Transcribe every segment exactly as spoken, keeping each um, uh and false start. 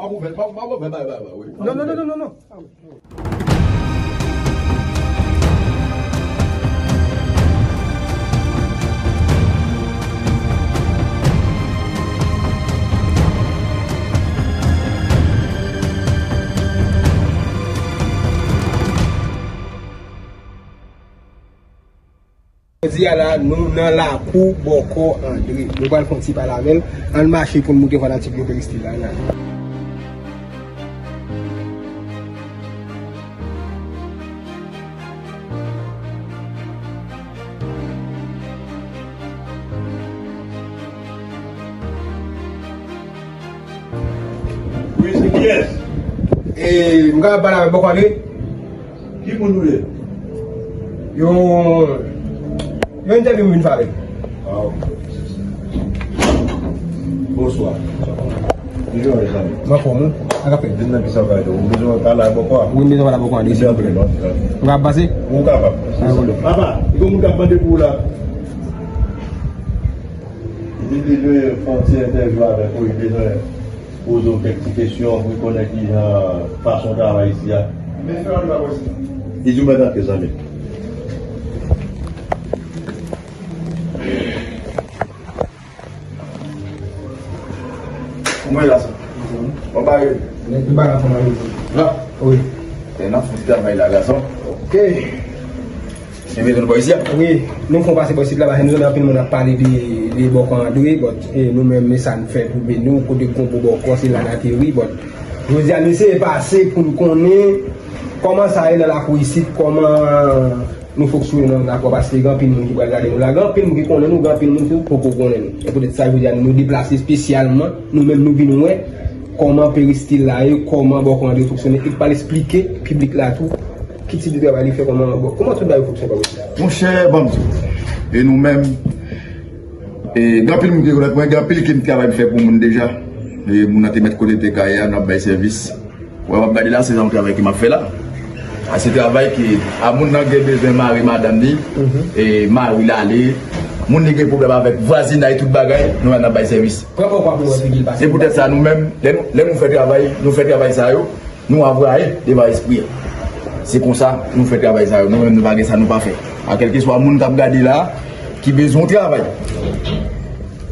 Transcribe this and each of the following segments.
Non, non, non, non, non, non. Jodi a la, nou nan lakou bòkò André. Nou pral fè yon ti pale avè l. Ann mache pou n moute fanatik yo peristil la, ann ale. Wi, se kiyès? E, m ka pale avè bòkò André? Ki moun ou ye? Yon, yon entèvyou m vin fè avè l. Ah, ok. Bonswa. Kijan w ye, zanmi? M anfòm, wi. Sa k ap fèt? Vin nan ki sa w ka ede w? Ou bezwen pale ak bòkò a? Wi, m bezwen pale ak bòkò a, de. Vin antre, non? Ou kapab pase? Ou kapab. Pase. Papa, gen yon moun k ap mande pou ou la. Li bezwen fè yon ti entèvyou avèk ou, li bezwen poze w kèk ti kesyon pou l konnen kijan fason w travay isi a. Men fè yon bagay isi. Li di w mèt antre, zanmi. Kòman w ye, gason? Bon bagay. Nèg ki bay anfòm a midi. La? Wi. E n ap fouti travay la, gason. Ok. Enben, nou bò isi a? Wi, nou fè yon pase bò isit la, paske nou tande anpil moun ap pale de, de bòkò André, but, e, nou menm, e sa n fè pou beni w, kote k gon bon bòkò, se la n ateri, but, jodi a, nou eseye pase pou n konnen kòman sa ye nan lakou isit, kòman nou fonksyone nan lakou a, paske gen anpil moun ki pral gade nou la, gen anpil moun ki konnen nou, gen anpil moun tou poko konnen nou. E poutèt sa, jodi a, nou deplase espesyalman, nou menm, nou vin wè kòman peristil la ye, kòman bòkò André fonksyone, e pral esplike piblik la tou ki tip de travay li fè, kòman, bon, kòman tout bagay fonksyone, pa posib. Monchè, ban m di w, e nou menm, e gen anpil moun ki rekonèt mwen, gen anpil ki m travay m fè pou moun deja. E moun nan te mèt kote l te ka ye a, n ap bay sèvis. Wè, w ap gade la, se yon travay ke m ap fè la. A, se travay ke, a, moun nan gen bezwen mare madanm li, e mari l ale, moun li gen pwoblèm avèk vwazinay, tout bagay, nou menm n ap bay sèvis. Pran pòpwa pou wè figi l pase. Se poutèt sa, nou menm, lè nou, lè nou fè travay, nou fè travay sa yo, nou ap rayi devan espri a. Se konsa nou fè travay sa yo. Nou menm, nou pa gen sa nou pa fè. A kèlkeswa moun k ap gade la, ki bezwen yon travay,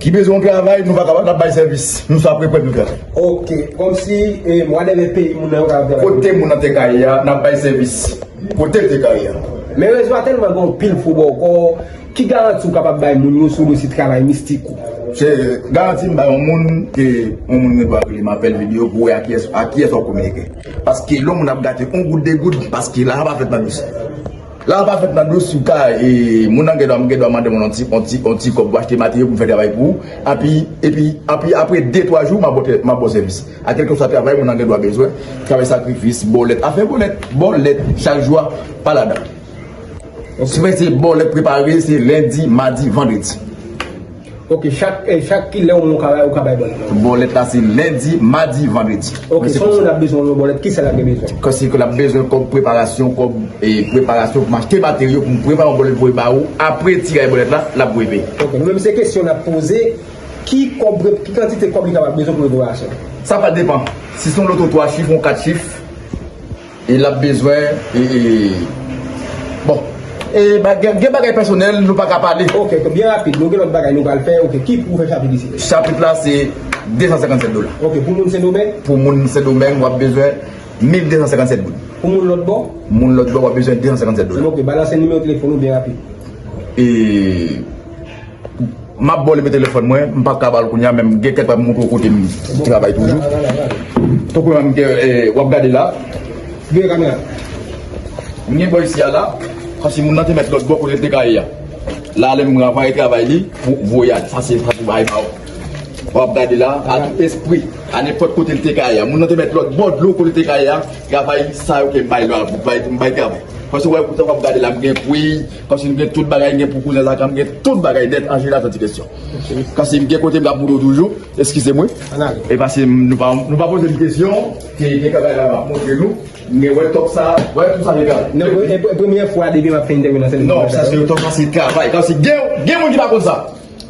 ki bezwen yon travay, nou pa kapab, n ap bay sèvis. Nou sa preprè pou travay. Ok, kòmsi, e, mwa dènye peyi moun nan yo ka ap travay. Kote moun nan te ka ye a, n ap bay sèvis. Kote l te ka ye a. Men rezo a tèlman gen anpil fo bòkò, ki garanti w kapab bay moun yo sou dosye travay mistik ou? Se garanti m bay yon moun, ke yon moun gen dwa rele m apèl videyo pou wè a kiyès, a kiyès w ap kominike. Paske lè yon moun ap gate yon goud, de goud, paske la pa fèt nan dous. La pa fèt nan dous, ou ka, e, moun nan gen dwa, m gen dwa mande moun yon ti, yon ti, yon ti kòb pou achte materyo pou m fè travay pou ou. Epi, epi, epi apre de, twa jou, m ap ba w, m ap ba w sèvis. A kèlkeswa travay moun nan gen dwa bezwen, travay sakrifis, bòlèt, afè bòlèt, bòlèt, chak jou a, pa ladan. Si w vle se bòlèt prepare, se lendi, madi, vandredi. Ok, chak, eh, chak kilè ou ka, ou ka bay bòlèt la? Bòlèt la se lendi, madi, vandredi. Ok, si yon moun ap bezwen yon bòlèt, kisa l ap gen bezwen? Kòm si l ap bezwen kòb preparasyon, kòb, eh, preparasyon pou m achte materyo pou m prepare yon bòlèt voye ba ou, apre tiraj bòlèt la, l ap voye peye. Ok, nou menm se kesyon n ap poze, ki kòb, ki kantite kòb li kapab bezwen pou reparasyon? Sa va depann. Si se yon loto twa chif, yon kat chif, e l ap bezwen, e, e, bon, e, ba-, gen, gen bagay pèsonèl, nou pa ka pale. Ok, ok, byen rapid, nou gen lòt bagay nou pral fè. Ok, ki pri ou fè chapit isi? Chapit la, se de san senkannsèt dola. Ok, pou moun Sendomeng? Pou moun Sendomeng, w ap bezwen mil de san senkannsèt goud. Pou moun lòt bò? Moun lòt bò, w ap bezwen de san senkannsèt dola. Ok, balanse nimewo telefòn ou byen rapid. E, M ap ba w nimewo telefòn mwen, m pa ka ba l kounye a, men m gen kèk bagay pou m montre w kote m travay toujou. Tankou m gen, eh, w ap gade la. Vire kamera. M gen bò isi a la, kòmsi moun nan te mèt lòt bò kote l te ka ye a. La, lè m ranvwaye travay li, pou voye al. Sa se, sa se bagay pa w. W ap gade la, a tout espri, a nenpòt kote l te ka ye a. Moun nan te mèt lòt bò dlo kote l te ka ye a, travay sa yo ke m bay la, m bay, m bay travay. Kòmsi w wè, kote w ap gade la, m gen kwi, kòmsi m gen tout bagay, m gen pou kouzen zakan, m gen tout bagay nèt, an jeneral, san ti kesyon. Kòmsi m gen kote m ap montre w toujou, eskize mwen. Ann ale. E paske nou pa, nou pa poze m kesyon, ke, ke travay la m ap montre nou. M gen wè tòp sa, wè tout sa gen travay. Non, e, e, premyè fwa depi m ap fè entèvyou nan sèvis. Non, sa se tòp sa se travay. Kòmsi gen, gen moun ki pa konn sa.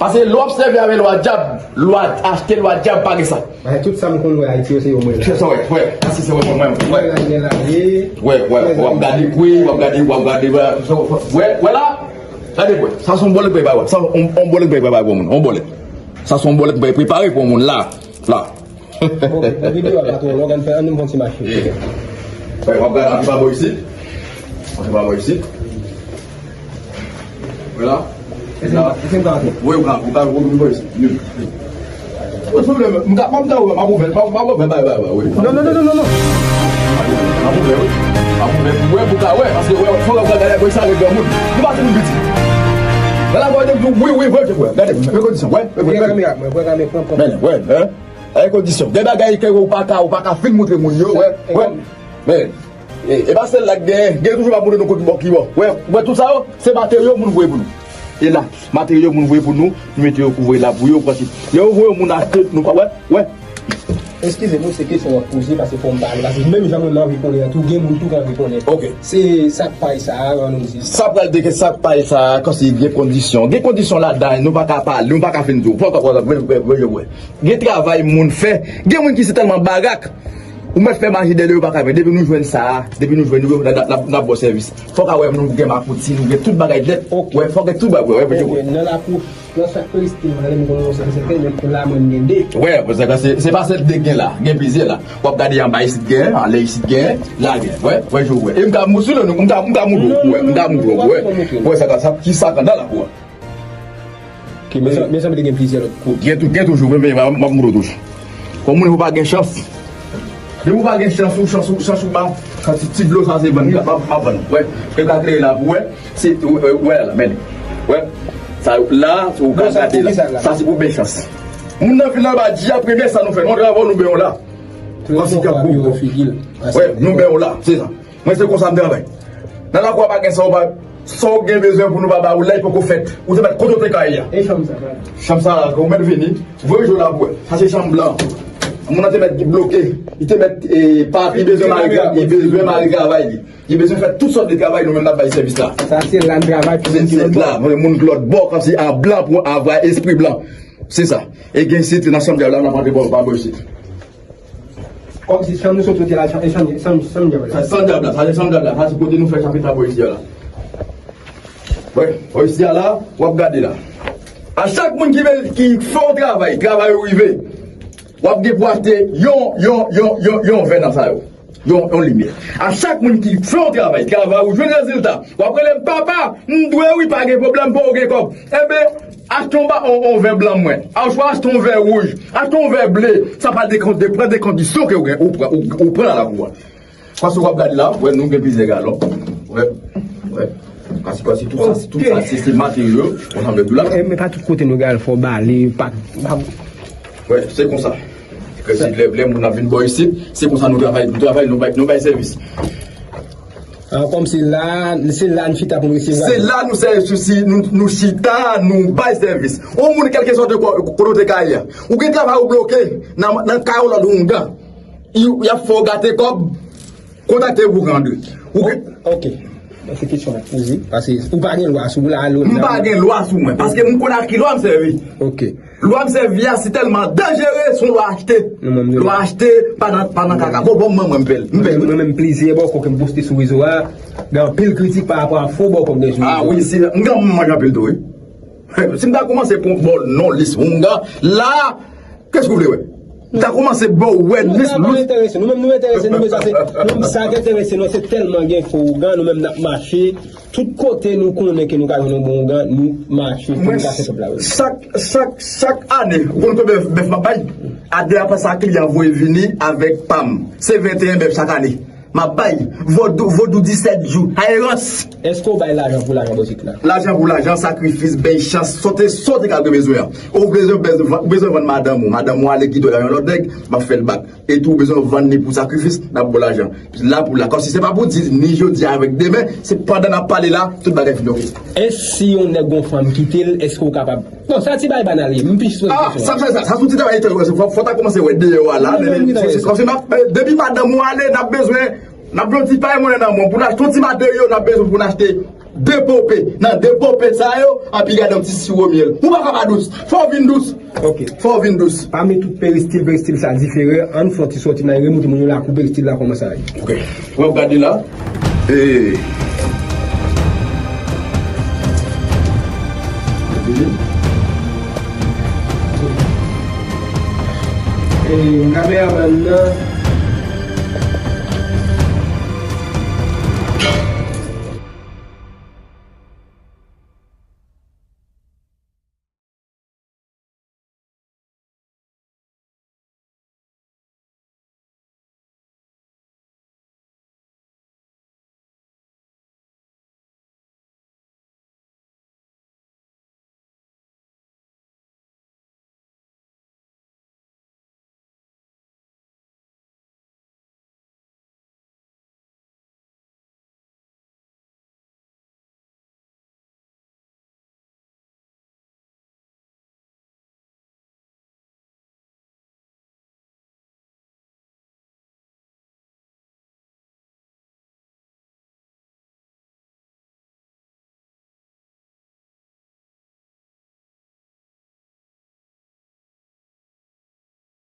Paske lè w ap sèvi avè lwa dyab, lwa achte lwa dyab pa gen sa. Bagay tout sa m konn wè Ayiti yo se yo mwen la. Se sa, wè, wè. Paske se wè mwen, mwen, wè. Mwen la, mwen la, ye. Wè, wè, w ap gade kwi, w ap gade, w ap gade, wè, wè, wè la. Gade, wè. Sa se yon bòlèt prepare, wè. Sa yon, yon bòlèt prepare pou yon moun, yon bòlèt. Sa se yon bòlèt prepare pou yon moun la, la. Ok, nan videyo a pa twò long, ann fè, ann fè yon ti mache. Wè, w ap gade antre pa bò isit. Antre pa bò isit. Vwala. Èske m ka antre? Wi, ou ka, ou ka, ou ka, ou ka, wi. Ou souple, m ka, m ap ouvè, m ap ouvè, m ap ouvè, bay, bay, bay, wi. Non, non, non, non, non, non. M ap ouvè, wi. M ap ouvè pou wè, pou ka wè, paske wè, fò w gade, wè, sa, lè granmoun. Nou pa se moun piti. Nan la, wè, wi, wi, wè, wè, gade, wè kondisyon, wè, wè, wè. Pran kamera, mwen, pran kamera, pran, pran. Men, wè, hein? Avèk kondisyon. Gen bagay ke ou pa ka, ou pa ka fin montre moun yo, wè, wè. Men, e, e pa sèl la k genyen, gen toujou pa montre nou kot bò ki bò. Wè, wè, tout sa yo, se materyo moun voye pou nou. E la, materyo moun voye pou nou, nou mete yo pou voye la pou yo, paske lè yo voye moun achte, nou pa, wè, wè. Eskize nou, se kesyon w ap poze, paske fò m pale, paske menm jan mwen m anvi konnen an tou, gen moun tou k anvi konnen. Ok. Se sa k pay sa a, an nou di. Sa pral de ke sa k pay sa a, kòmsi gen kondisyon. Gen kondisyon ladan, nou pa ka pale, nou pa ka fin di w. Fò w ta wè, wè, wè, wè. Gen travay moun fè. Gen moun ki se tèlman barak. Ou mèt fè maji dèyè yo pa ka vin. Depi nou jwenn sa a, depi nou jwenn yo, n ap, n ap, n ap ba w sèvis. Fòk a wè nou gen makouti, nou gen tout bagay nèt. Ok. Wè, fòk gen tout bagay. Wè, wè, wè. Ok, nan lakou, nan chak peristil, mwen, lè m konn yon sèl, sèl, men pou la, mwen, m gen de. Wè, se, se, se pa sèl de gen la. Gen plizyè la. W ap gade anba isit gen, anlè isit gen, la gen. Wè, wè, je wè. E m ka moutre nou, m ka, m ka moutre w, wè, m ka moutre w, wè. Wè, sa, sa, ki sa k anndan lakou a. Ok, men sa, men sa, mwen te gen plizyè lòt kote. Gen tou, gen toujou, men, men, m ap montre w toujou. Kòm moun yo pa gen chans. Depi w pa gen chans, ou chans, ou chans, ou pa, sa ti, ti dlo sa se vann, m ap, m ap vann. Wè, e ka klere la, wè, se, wè, wè la, men. Wè, sa, la, ou ka gade la. Sa se pou bèl chans. Moun nan vil la pa di a premye sa nou fè. Nou travay nou ben la. Kòmsi kèk gwo. Wè, nou ben la, se sa. Mwen se konsa m travay. Nan lakou a pa gen sa w pa, sa w gen bezwen pou nou pa ba ou la, li poko fèt. Ou te mèt kote w te ka ye a. E chanm sa, pa? Chanm sa, ou mèt vini, voye je w la pou wè. Sa se chanm blan. Moun nan te mèt bloke, li te mèt, e, pa, li bezwen mare, li bezwen mare travay li. Li bezwen fè tout sòt de travay, nou menm n ap bay sèvis la. Sa se la n travay pou moun ki lòt bò. Se la, moun ki lòt bò, kòmsi an blan pou avwa espri blan. Se sa. E gen isit, nan chanm dyab la, n ap antre bò, pa bò isit. Kòmsi chanm nou sot kote la, chanm, chanm, chanm, chanm dyab la. Sa, chanm dyab la, sa se chanm dyab la, sa se kote nou fè chapit la bò isi a la. Wè, bò isi a la, w ap gade la. A chak moun ki vle, ki fè yon travay, travay ou rive, w ap gen pou achte yon, yon, yon, yon, yon vè nan sa yo. Yon, yon limyè. A chak moun ki fè yon travay, travay ou jwenn rezilta, w ap rele m papa, m dwe wi, pa gen pwoblèm, pou ou gen kòb. Enben, achte yon ba, yon, yon vè blan mwen. Oswa achte yon vè wouj. Achte yon vè ble. Sa pa dekonte, pran de kondisyon ke ou gen, ou pran, ou, ou pran la pou ou. Paske w ap gade la, wè, nou gen plizyè galon. Wè, wè. Paske, paske tout sa, tout sa, se, se materyo, ansanm de tout la. E, men pa tout kote nou gade, fò bale, pa, pa. Wè, se konsa. Ke se lè, lè moun nan vin bò isit, se konsa nou travay, nou travay, nou bay, nou bay sèvis. Ah, kòm se la, se la n chita pou n resevwa. Se la nou sèvi, si nou, nou chita, nou bay sèvis. Yon moun, kèlkeswa de kò-, kote w te ka ye a. Ou gen travay ou bloke nan, nan kay yon lòt oungan. Y, y ap fè w gate kòb, kontakte Boukandri. Ou gen... Ok. Se kesyon m ap poze. Paske ou pa gen lwa sou ou la, lwa... M pa gen lwa sou mwen. Paske m konn ak ki lwa m sèvi. Ok. Lwa m sèvi a, si tèlman danjere, se yon lwa achte. Lwa achte, pa nan, pa nan kaka. Bon, bon, mwen, mwen, m pè l. M pè l, wi. Mwen menm, plizyè bòkò ke m poste sou rezo a, gen anpil kritik pa rapò a fo bòkò m gen sou rezo a. Ah wi, si, m gen manje anpil tou, wi. Si m ta kòmanse pran bò non lis oungan, la, kèske ou vle wè? M ta kòmanse ba w wè lis. Nou pa enterese, nou menm nou enterese, nou bezwen se, nou menm sa k enterese nou, se tèlman gen fo oungan, nou menm n ap mache. Tout kote nou konnen ke nou ka jwenn yon bon oungan, nou mache pou nou ka fè pèp la wè. Chak, chak, chak ane, ou konn konbyen bèf m ap bay? A de apa sa kliyan voye vini avèk pa m. Se venteyen bèf chak ane. M ap bay. Vodou, vodou disèt jou. Ayerans. Èske w bay lajan pou lajan boutik la? Lajan pou lajan, sakrifis, bay chans, sote, sote ka gen bezwen an. Ou bezwen, bezwen, ou bezwen vann madanm ou. Madanm ou ale kite w la yon lòt nèg, m ap fè l bak. E tou, ou bezwen vann li pou sakrifis, n ap ba w lajan. La pou la. Kòmsi se pa pou di ni jodi a avèk demen, se pandan n ap pale la, tout bagay fini, ok. E si yon nèg gon fanm kite l, èske w kapab... Bon, sa ti bagay banal ye, m plis poze kesyon an. Ah, sa, sa, sa, sa se yon ti travay entèlektyèl, fò, fò ta kòmanse wè deyò a la, men, men, men, se, se, se, se, depi madanm ou ale, n ap bezwen, n ap jwenn ti pay monnen nan men w, pou n achte yon ti materyo, n ap bezwen pou n achte Depope. Nan depope sa yo, anpi gade yon ti siwo myèl. Ou pa ka pa dous. Fò w vin dous. Ok. Fò w vin dous. Pa met tout peristil, peristil sa diferan. Ann fè yon ti sòti nan remonte moun yo lakou peristil la kòman sa ye. Ok. W ap gade la. Ee. Ee, kameraman nan.